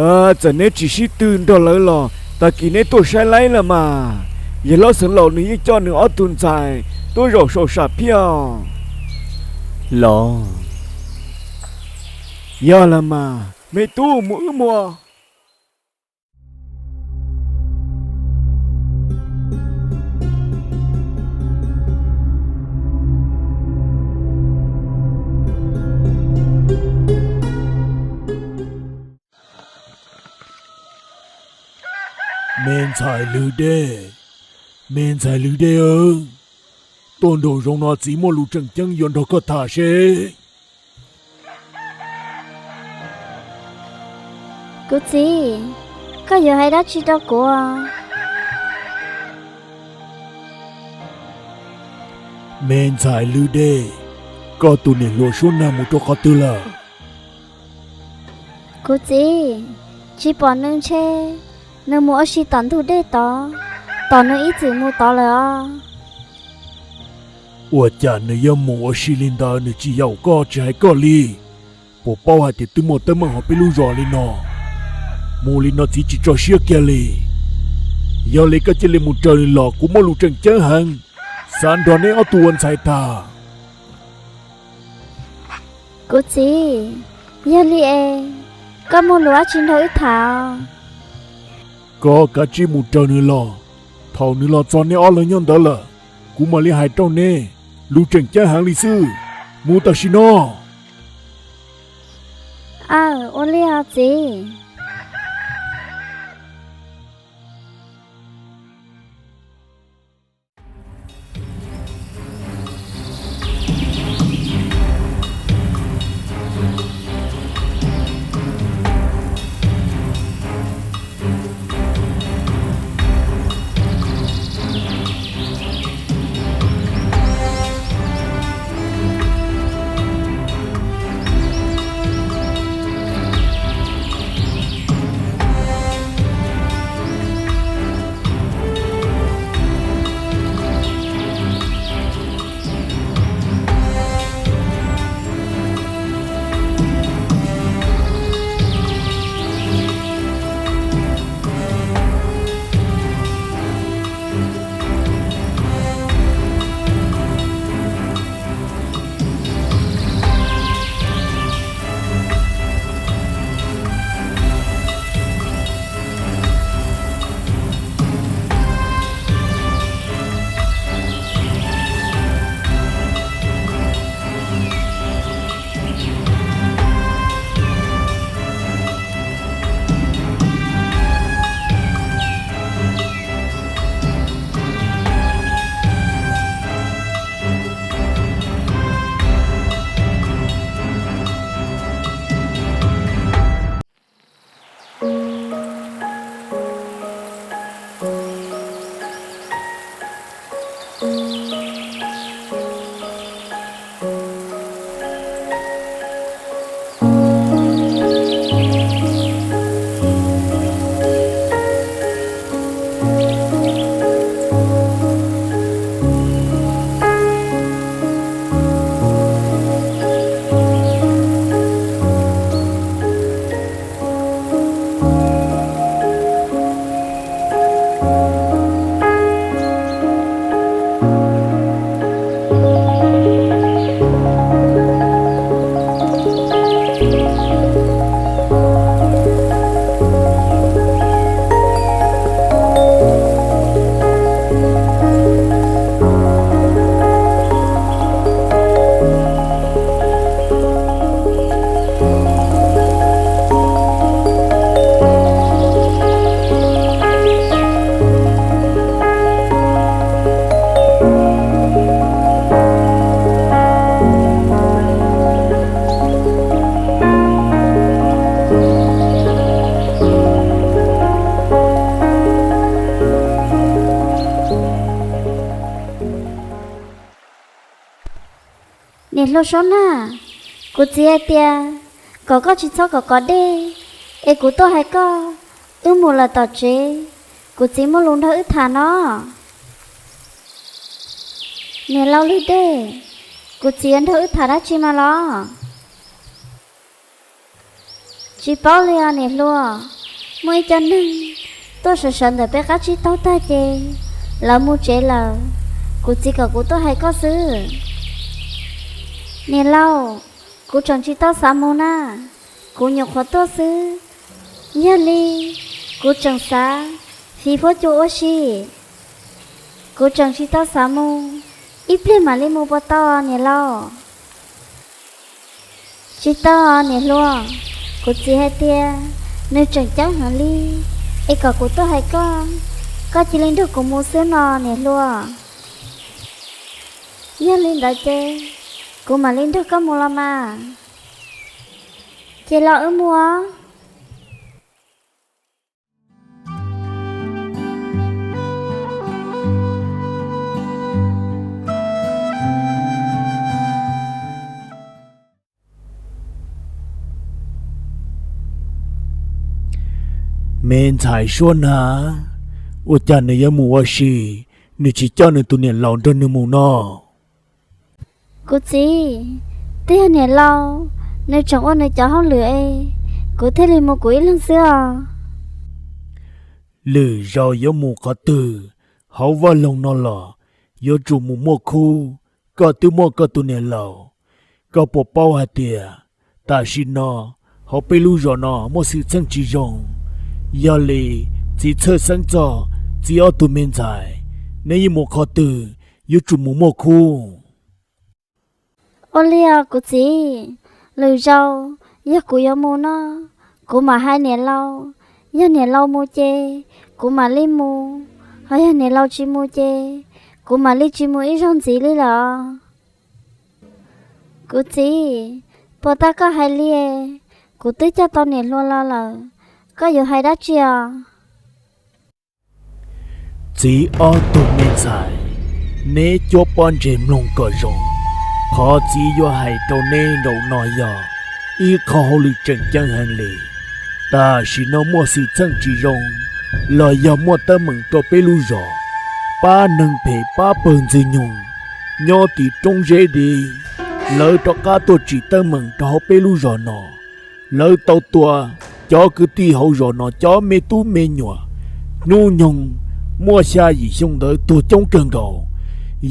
Txawm neb tsis sib tw nrog lawv los tag kis neb tuaj saib laib los mas, yawg hlob Xeev Laus nws yeej coj nws ob tug ntxhais tuaj zaum saum sam phiaj. Los, yog los mas me tub, mus wb mus. Me ntxhais Lwg Dej, me ntxhais Lwg Dej, tuaj nraum zoov no txiv muaj lus tseem ceeb yuav nrog koj tham seb. Kuv txiv, koj yuav hais dab tsi rau kuv? Me ntxhais Lwg Dej, koj tus niam hluas Suab Nag mus rau qhov twg lawm? Kuv txiv, tsis pom nws ntshe nws mus ua si tom ntug dej tod, tom nws ib txwm mus tod lawm os. Ua cas nws yuav mus ua si li ntawd, nws tsis yaum koj tsis hais koj li? Puas paub hais tias twb muaj teeb meem hauv peb lub zos li no, mus li no txiv tsis tso siab kiag li. Yog li koj cia li mus raws nws los, kuv muaj lus tseem ceeb heev xav nrog neb ob tug ua ntxhais tham. Kuv txiv, yog li es koj muaj lus dab tsi nrog wb tham? Koj kav tsij mus raws nws los, thaum nws los txog neb ob leeg nyob ntawd lawm, kuv mam li hais rau neb. Lus tseem ceeb heev li xwb, mus tam sim no. Aw, ua li os txiv. Niam hluas Suab Nag, kuv txiv hais tias kom koj tsis txhob kom kov dej, es kuv tuaj hais koj, wb mus lawm tom tsev, kuv txiv muaj lus nrog wb tham no. Niam laus Lwg Dej, kuv txiv yuav nrog wb tham dab tsi mas los? Tsis paub li os niam hluas, muaj ib co neeg tuaj sawv sawv ntawm peb qab tsib taug tag ces lawv mus tsev lawm. Kuv txiv kom kuv tuaj hais koj xwb. Niam laus, kuv tseem tsis tau xav mus na, kuv nyuam qhuav tuaj xwb. Yog li, kuv tseem xav fiv huab cua ua si. Kuv tseem tsis tau xav mus, ib pliag mam li mus puas tau niam laus? Tsis tau niam hluas, kuv txiv hais tias nws tseem ceeb heev li, es kom kuv tuaj hais koj, koj cia li nrog kuv mus xwb no niam hluas. Yog li ntawd ces kuv mam li nrog koj mus los mas. Ces los wb mus os. Me ntxhais Suab Nav, ua cas nws yuav mus ua si, nws tsis coj nws tus niam laus nrog nws mus no? Kuv txiv, twb yog niam laus nws tseem ua nws cov hauj lwm es kuv thiaj li mus kuv ib leeg xwb os. Lwm zaus yuav mus qhov twg, hauv vaj loog no los yuav tsum mus muaj khub. Koj twb muaj koj tus niam laus, koj puas paub hais tias tam sim no hauv peb lub zos no muaj xwm txheej tsis zoo? Yog li, txiv txhawj xeeb txog txiv ob tug me ntxhais, neb yuav mus qhov twg yuav tsum mus muaj khub. Ua li os kuv txiv, lwm zaus yog kuv yuav mus no, kuv mam hais niam laus, yog niam laus mus ces kuv mam li mus, ho yog niam laus tsis mus ces kuv mam li tsis mus ib zaug ntxiv li lawm. Kuv txiv, puas tau koj hais li? Kuv twb coj tau niam hluas los lawm, koj yuav hais dab tsi os? Txiv ob tug me ntxhais, neb cuab pob ntseg mloog kom zoo. Qhov txiv yuav hais rau neb zaum no yog ib qho hauj lwm tseem ceeb heev li. Tam sim no muaj xwm txheej tsis zoo los yog muaj teeb meem rau peb lub zos, pab neeg phem pab pawg ntxwg nyoog nyob tim roob zeb di, lawv rov qab tuaj tsim teeb meem rau hauv peb lub zos no. Lawv tau tua cov kwv tij hauv zos no cov me tub me nyuam hnub nyoog muaj xya yim xyoo ntawd tuag coob kawg nkaus.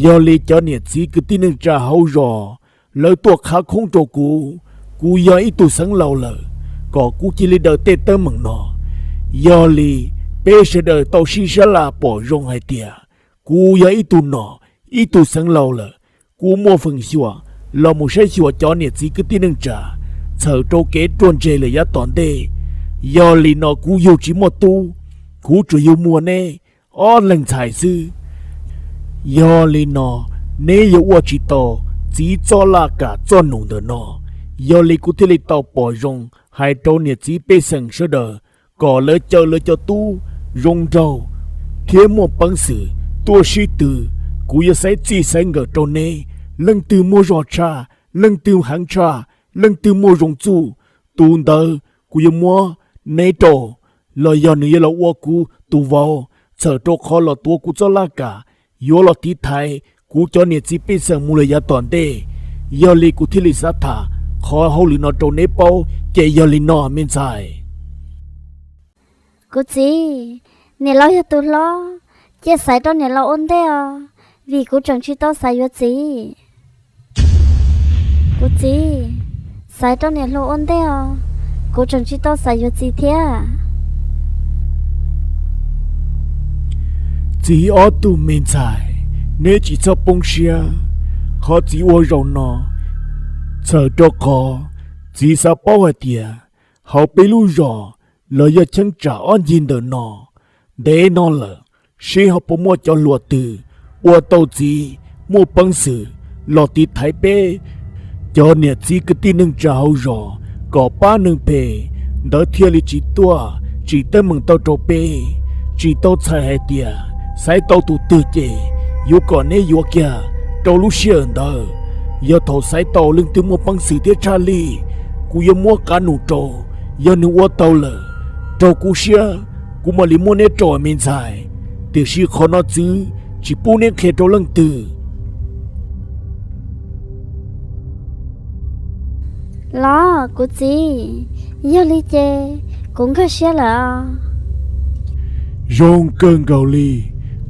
Yog li cov niam txiv kwv tij neej tsa hauv zos, lawv tuaj qhav khoob rau kuv, kuv yog ib tug xeev laus lawm, kom kuv cia li daws tej teeb meem no. Yog li peb sawv daws tau sib sab laj pom zoo hais tias kuv yog ib tug nom, ib tug xeev laus lawm, kuv muaj feem xyuam los mus saib xyuas cov niam txiv kwv tij neej tsa txhawm rau kev ruaj ntseg lawm yav tom ntej. Yog li no kuv yug tsis muaj tub, kuv tsuas yug muaj neb ob leeg ntxhais xwb. Yog li no neb yuav ua tsis tau txiv txoj laj kam txoj num ntawm no. Yog li kuv thiaj li tau pom zoo hais rau niam txiv pej xeem sawv daws kom lawv caw lawv cov tub zoo nraug thiab muaj peev xwm tuaj sib tw. Kuv yuav xaiv txij xaiv nkawm rau neb, leej twg muaj zog tshaj, leej twg heev tshaj, leej twg muaj zoo txuj, tus ntawd kuv yuav muab neb rau, los yog nws yuav los ua kuv tus vauv, txhawm rau qhov los tuav kuv txoj laj kam, yuav los tiv thaiv kuv cov niam txiv pej xeem mus lawm yav tom ntej. Yog li kuv thiaj li xav tham qhov hauj lwm no rau neb paub, ces yog li no me ntxhais. Kuv txiv, niam laus yog tus hlob, cia xaiv rau niam laus ua ntej os, vim kuv tseem tsis tau xaiv yuav txiv. Kuv txiv, xaiv rau niam hluas ua ntej os, kuv tseem tsis tau xaiv yuav txiv thiab. Txiv ob tug me ntxhais, neb tsis txhob poob siab. Qhov txiv ua zaum no txhawm rau qhov txiv xav paub hais tias hauv peb lub zos los yog cheeb tsam ob ncig ntawm no, ntev no lawm, seb ho puas muaj cov hluas twg ua tau txiv muaj peev xwm los tiv thaiv peb cov niam txiv kwv tij neej tsa hauv zos kom pab neeg phem ntawd thiaj li tsis tuaj tsim teeb meem tau rau peb. Tsis tau txhais hais tias xaiv tau tus twg ces yuav kom neb yuav kiag rau lub sij hawm ntawd. Yog thaum xaiv tau leej twg muaj peev xwm thiab tshaj lij, kuv yuav muab qav num rau. Yog nws ua tau lawm, raug kuv siab, kuv mam li muab neb rau me ntxhais. Tiam sis qhov no txwv tsis pub neb qhia rau leej twg. Los kuv txiv, yog li ces kuv nkag siab lawm. Zoo kawg nkaus li,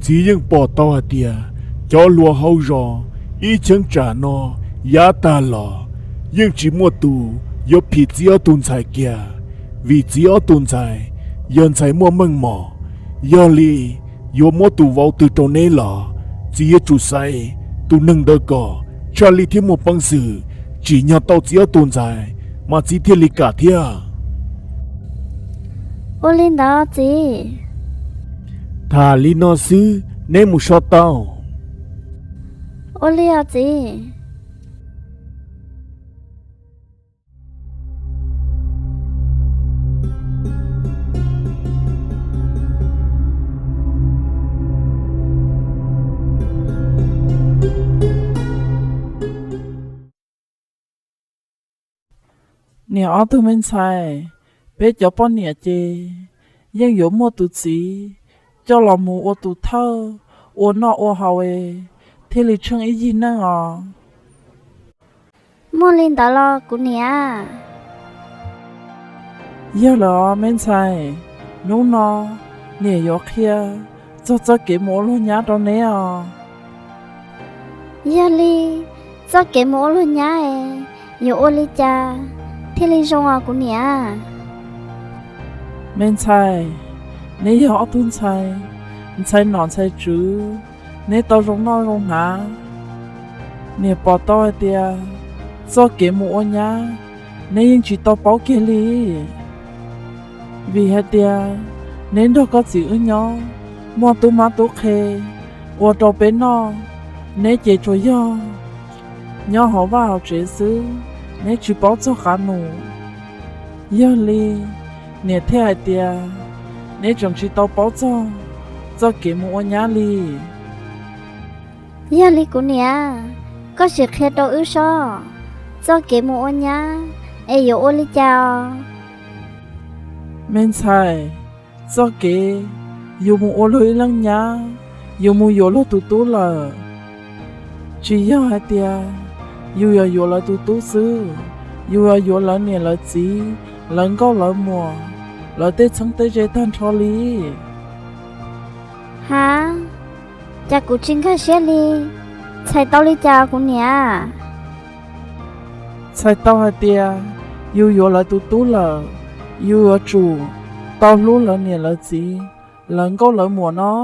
txiv yeej pom tau hais tias cov hluas hauv zos ib cheeb tsam no yav tag los yeej tsis muaj tus yuav phim txiv ob tug ntxhais kiag, vim txiv ob tug ntxhais yog ntxhais muaj meej mom. Yog li yuav muab tus vauv twg rau neb los txiv yuav tsum xaiv tus neeg ntawd kom tshaj lij thiab muaj peev xwm tsim nyog tau txiv ob tug ntxhais, mas txiv thiaj li kam thiab. Ua li ntawd txiv. Tham li no xwb, neb mus so tau. Ua li os txiv. Niam ob tug me ntxhais, peb cov poj niam ces yeej yuav muaj tus txiv coj los mus ua tus thawj ua noj ua haus es thiaj li tsheej ib yig neej os. Muaj li ntawd los kuv niam? Yog lawm os me ntxhais, hnub no niam yuav qhia txog txoj kev mus ua luag nyab rau neb os. Yog li, txoj kev mus ua luag nyab es yuav ua li cas thiaj li zoo os kuv niam? Me ntxhais, neb yog ob tug ntxhais, ntxhais nom ntxhais tswv, neb tau zoo noj zoo hnav. Niam pom tau hais tias txoj kev mus ua nyab neb yeej tsis tau paub kiag li, vim hais tias neb nrog koj txiv wb nyob muaj tub mab tub qhe ua rau peb noj, neb ces tsuas yog nyob hauv vaj hauv tsev xwb, neb tsis paub txog qab num. Yog li, niam thiaj hais tias neb tseem tsis tau paub txog txoj kev mus ua nyab li. Yog li kuv niam, koj sim qhia rau wb sob, txoj kev mus ua nyab es yuav ua li cas os? Me ntxhais, txoj kev yus mus ua luag ib leej nyab, yus mus yuav luag tus tub lawm, tsis yog hais tias yus yuav yuav lawv tus tub xwb, yus yuav yuav lawv niam lawv txiv, lawv nkauj lawv muam, lawv tej txheeb tej ze tag nrho li. Ha, cas kuv tsis nkag siab li, txhais tau li cas kuv niam? Txhais tau hais tias yus yuav lawv tus tub lawm, yus yuav tsum tau hlub lawv niam lawv txiv, lawv nkauj lawv muam no.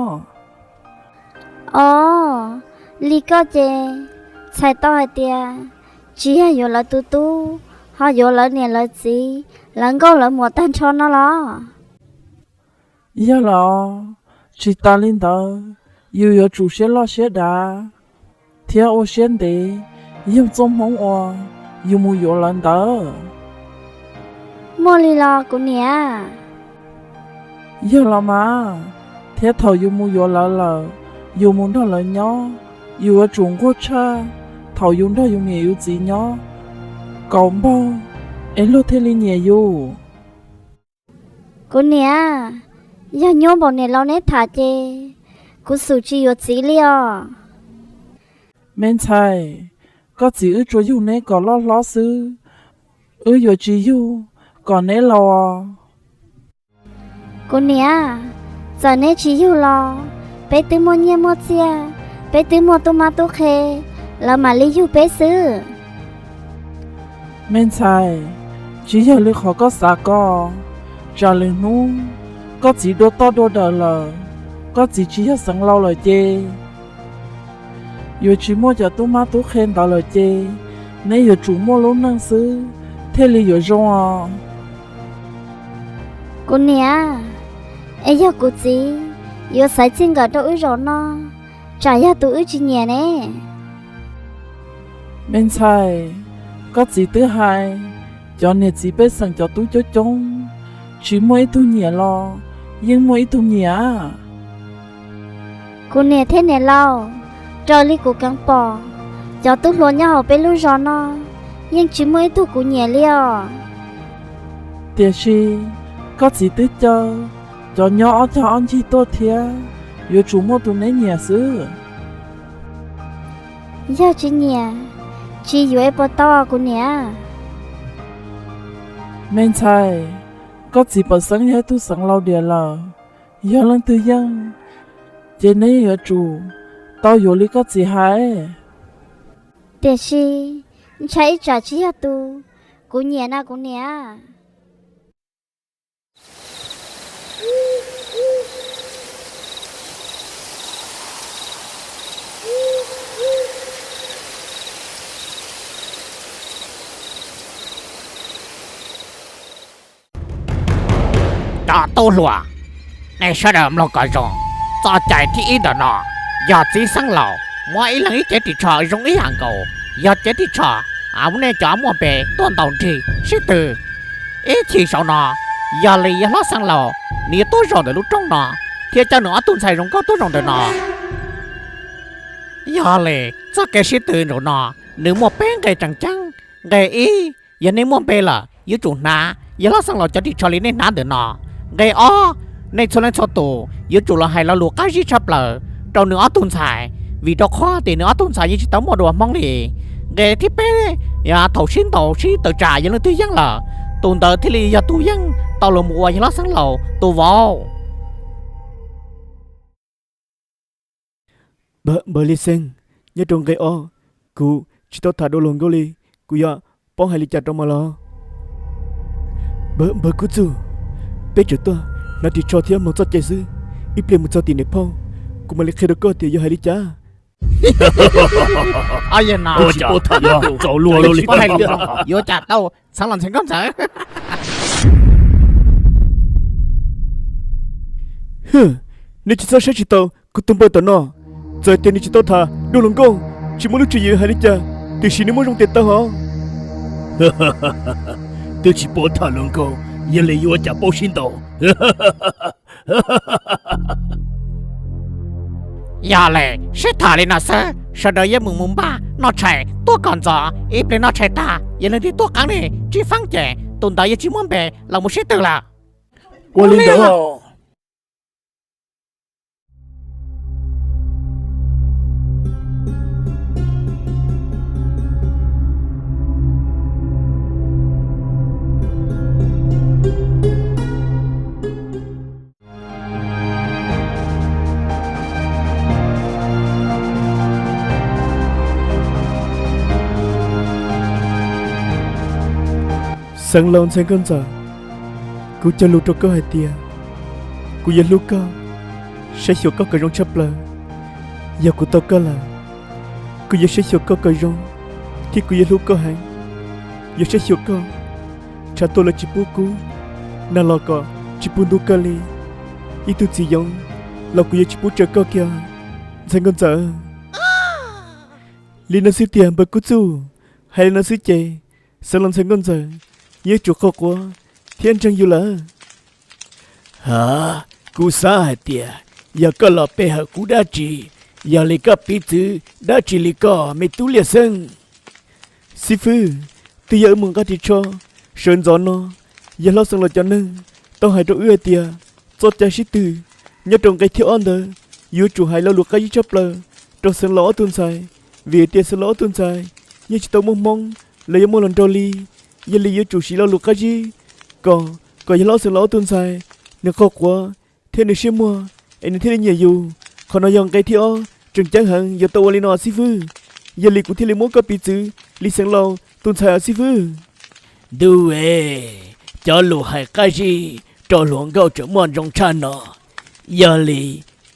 Os, li koj ces txhais tau hais tias tsis yog yuav lawv tus tub, ho yuav lawv niam lawv txiv, lawv nkauj lawv muam tag nrho no los? Yog los, tsis tas li ntawd, yus yuav tsum siab loj siab dav thiab ua siab ntev, yog txoj hmoob uas yus mus yuav lawv ntawd. Muaj li los kuv niam? Yog los mas, thiab thaum yus mus yuav lawv lawm, yus mus nrog lawv nyob, yus yuav tsum nquag tshaj thaum yus nrog yus niam yus txiv nyob kom npaug es luag thiaj li nyiam yus. Kuv niam, yog nyuaj npaum niam laus neb tham ces kuv xum tsis yuav txiv li os. Me ntxhais, koj txiv wb tsuas yug neb kom loj hlob xwb, wb yuav tsis yug kom neb laus os. Kuv niam, txawm neb tsis yug los peb twb muaj nyiaj muaj txiaj, peb twb muaj tub mab tub qhe, lawv mam li yug peb xwb. Me ntxhais, tsis yog li qhov koj xav ko. Tsam lwm hnub koj txiv dua toj dua dawm lawm, koj txiv tsis yog xeev laus lawm ces yuav tsis muaj cov tub mab tub qhe ntawd lawm ces neb yuav tsum muaj lub neej xwb thiaj li yuav zoo os. Kuv niam, es yog kuv txiv yuav xaiv txij nkawm rau wb zaum no, tsam yog tus wb tsis nyiam ne? Me ntxhais, koj txiv twb hais, cov niam txiv pej xeem cov tub coob coob, tsis muaj ib tug nyiam los yeej muaj ib tug nyiam. Kuv niam thiab niam laus, raws li kuv keev pom, cov tub hluas nyob hauv peb lub zos no yeej tsis muaj ib tug kuv nyiam li os. Tiam sis koj txiv twb caw cov nyob ob cag ob ncig tuaj thiab, yuav tsum muaj tus neb nyiam xwb. Yog tsis nyiam, tsis yuav es puas tau kuv niam? Me ntxhais, koj txiv Pov Xeeb yog ib tug xeev laus diam lawm, yog leej twg yeej, ces neb yuav tsum tau yuav li koj txiv hais. Tiam sis ntshai ib tsam tsis yog tus kuv nyiam na kuv niam. Cov tub hluas, nej sawv daws mloog kom zoo, txoj cai thib ib ntawm no yog txiv xeev laus muab ib leeg ib cev ris tsho zoo ib yam nkaus, yog cev ris tsho uas nej cov muaj npe tuaj ntaus nrig sib tw. Ib chim saum no, yog li yawg hlob xeev laus nws yuav tuaj zaum ntawm lub roob no thiab coj nws ob tug ntxhais zoo nkauj tuaj zaum ntawm no. Yog li txoj kev sib tw zaum no nws muaj peb nqe tseem ceeb. Nqe ib, yog nej muaj npe lawm yuav tsum hnav yawg hlob xeev laus cov ris tsho li nej hnav ntawm no. Nqe ob, nej txhua leej txhua tus yuav tsum los hais lo lus qab zib tshaj plaws rau nws ob tug ntxhais, vim rau qhov tias nws ob tug ntxhais yeej tsis tau muaj dua hmoob li. Nqe thib peb, thaum sib ntaus sib tawm tsam yog leej twg yeej lawm, tus ntawd thiaj li yog tus yeej tau los mus ua yawg hlob xeev laus tus vauv. Npawg Lis Xeeb, nyob rau nqe ob, kuv tsis tau tham dua hluas nkauj li, kuv yuav paub hais li cas rau mas los? Npawg Kub Txuj, peb tsuas tuaj hnav ris tsho thiab mloog txoj cai xwb, ib pliag mus txog tim niam phauj, kuv mam li qhia rau koj tias yuav hais li cas. Yuav cas tau txaus luag li, yuav cas tau txheev los ntxhais nkauj ntxawm. Nej tsis txhob saib tsis taus kuv tus npawg tom no, txawm tias nws tsis tau tham dua hluas nkauj, tsis muaj lub tswv yim hais li cas, tiam sis nws muaj zoo tiag tau hov. Twb tsis paub tham hluas nkauj, yog li yuav ua cas paub sib ntaus. Yog li sib tham li no xwb, sawv daws yeej mus mus npaj noj tshais tuaj kom ntxov, ib pliag noj tshais tag yog leej twg tuaj qeeb li tsis feeb ces tus ntawd yeej tsis muaj npe los mus sib tw lawm. Ua li ntawd. Xeev laus ntxhais nkauj ntxawm, kuv cog lus rau koj hais tias kuv yuav hlub koj, saib xyuas koj kom zoo tshaj plaws. Yog kuv tau koj lawm, kuv yuav saib xyuas koj kom zoo, thiab kuv yuav hlub koj heev. Yuav saib xyuas koj, tshav tuaj los tsis pub kub, nag los kom tsis pub ntub kawg li. Ib tug txiv yoov los kuv yuav tsis pub tsawg koj kiag, ntxhais nkauj ntxawm. Li no xwb tiag npawg Kub Txuj, hais li no xwb ces xeev laus ntxhais nkauj ntxawm yuav tsum qhuas quav thiab ntseeg yus lawm. Ha, kuv xav hais tias yog koj los pe hawm kuv dab tsi, yog li koj piv txwv dab tsi li koj me tub Liaj Xeeb? Xib fwb, twb yog wb mus nqa ris tsho sawv ntxov no, yawg hlob xeev laus cov neeg tau hais rau wb hais tias txoj cai sib tw nyob rau nqe thib ob ntawd yuav tsum hais lo lus qab zib tshaj plaws rau xeev laus ob tug ntxhais, vim hais tias xeev laus ob tug ntxhais yeej tsis tau muaj hmoob los yuav muaj hluas nraug li. Yog li yuav tsum siv lo lus qab zib kom, kom yawg hlob xeev laus ob tug ntxhais nws qhuas quav thiab nws siab muag es nws thiaj li nyiam yus. Qhov no yog nqe thib ob tseem ceeb heev yuav tau ua li no xib fwb. Yog li kuv thiaj li muab koj piv txwv li xeev laus tus ntxhais os xib fwb. Ntuj e, cov lus hais qab zib rau hluas nkauj tseem muaj ntsoov tshaj no. Yog li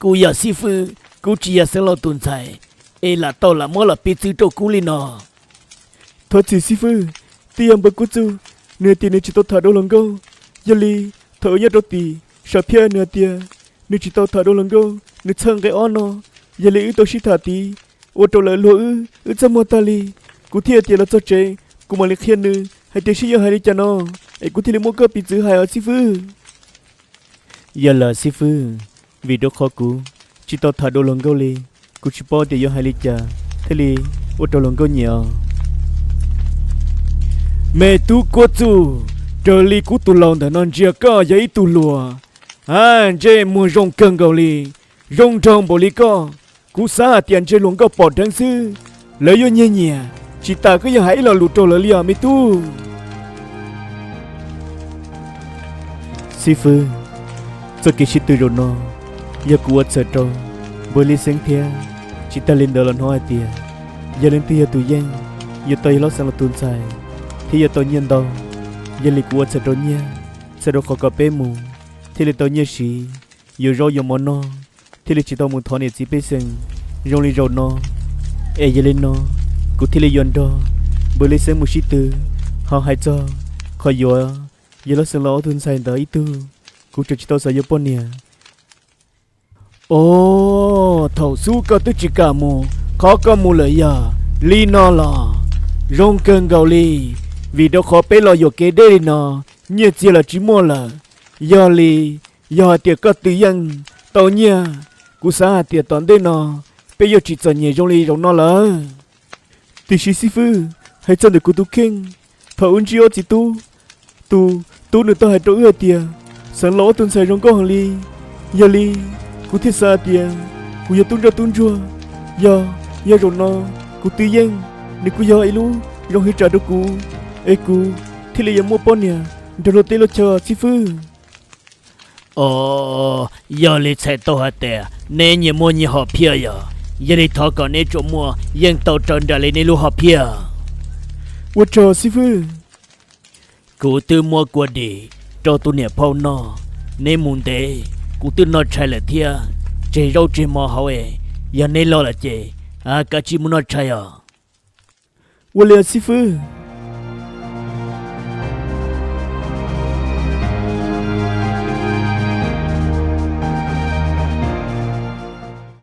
kuv yog xib fwb, kuv tsis yog xeev laus tus ntxhais, es lam tau lam muab los piv txwv rau kuv li no. Thov txim xib fwb, twb yog npawg Kub Txuj nws hais tias nws tsis tau tham dua hluas nkauj. Yog li thaum wb nyob rau tim sam phiaj nws hais tias nws tsis tau tham dua hluas nkauj, nws txhawj nqe ob no. Yog li wb tau sib tham tid, ua rau lawv luag wb, wb txaj muag tag li. Kuv thiaj hais tias los txog tsev kuv mam li qhia nws hais tias seb yuav hais li cas no, es kuv thiaj li muab koj piv txwv hais os xib fwb. Yog lawm xib fwb, vim rau qhov kuv tsis tau tham dua hluas nkauj li, kuv tsis paub tias yuav hais li cas thiaj li ua rau hluas nkauj nyiam os. Me tub Kub Txuj, raws li kuv tus laus ntawm no ntsia koj yog ib tug hluas, a, ntsej muag zoo kawg nkaus li, zoo nraug npaum li koj. Kuv xav hais tias ntshe hluas nkauj pom dheev xwb, lawv yuav nyiag nyiam, tsis tas koj yeej hais ib lo lus rau lawv li os me tub. Xib fwb, txoj kev sib tw zaum no yog kuv ua txhawm rau npawg Lis Xeeb thiab. Tsis tag li ntawd los hnov hais tias yog leej twg yog tus yeej, yuav tau yawg Hlob Xeev Laus tus ntxhais thiab yuav tau nyiaj ntau. Yog li kuv ua txhawm rau nyiaj, txhawm rau qhov kom peb mus thiaj li tau nyiaj siv, yuav zaub yuav mov noj, thiaj li tsis tau mus thov niam txiv pej xeem zoo li zaum no. Es yog li no, kuv thiaj li yuav nrog npawg Lis Xeeb mus sib tw, ho hais txog qhov yuav yawg Hlob Xeev Laus ob tug ntxhais ntawd ib tug, kuv tseem tsis tau xav yuav poj niam. Os, thaum xub koj twb tsis kam mus qhov koj mus lawm yog li no los? Zoo kawg nkaus li, vim rau qhov peb los yuam kev deb li no, nyiaj txiag los tsis muaj lawm. Yog li, yog hais tias koj twv yeej tau nyiaj, kuv xav hais tias tom ntej no peb yuav tsis txom nyem zoo li zaum no lawm. Tiam sis xib fwb, hais txog ntawm kuv tus kheej, thaum wb ntsib ob txiv tub, tus tub nws tau hais rau wb hais tias Xeev Laus ob tug ntxhais zoo nkauj heev li. Yog li, kuv thiaj xav hais tias kuv yog tub ntsoj tub ntsuag. Yog, yog zaum no kuv twv yeej, nws kuj yog ib lub zoo hwv tsam rau kuv, es kuv thiaj li yuav muaj poj niam nrog luag teb luag chaw xib fwb. Os, yog li txhais tau hais tias neb nyias muaj nyias hom phiaj yog, yog li thov kom neb tsuas muaj yeej tau raws nraim li neb lub hom phiaj. Ua tsaug xib fwb. Kuv twb muab kua dis rau tus niam phauj noj, neb mus ntev, kuv twb noj tshais lawm thiab. Tseg zaub tseg mov hauv es, yog neb loj lawm ces kav tsij mus noj tshais os. Ua li xib fwb.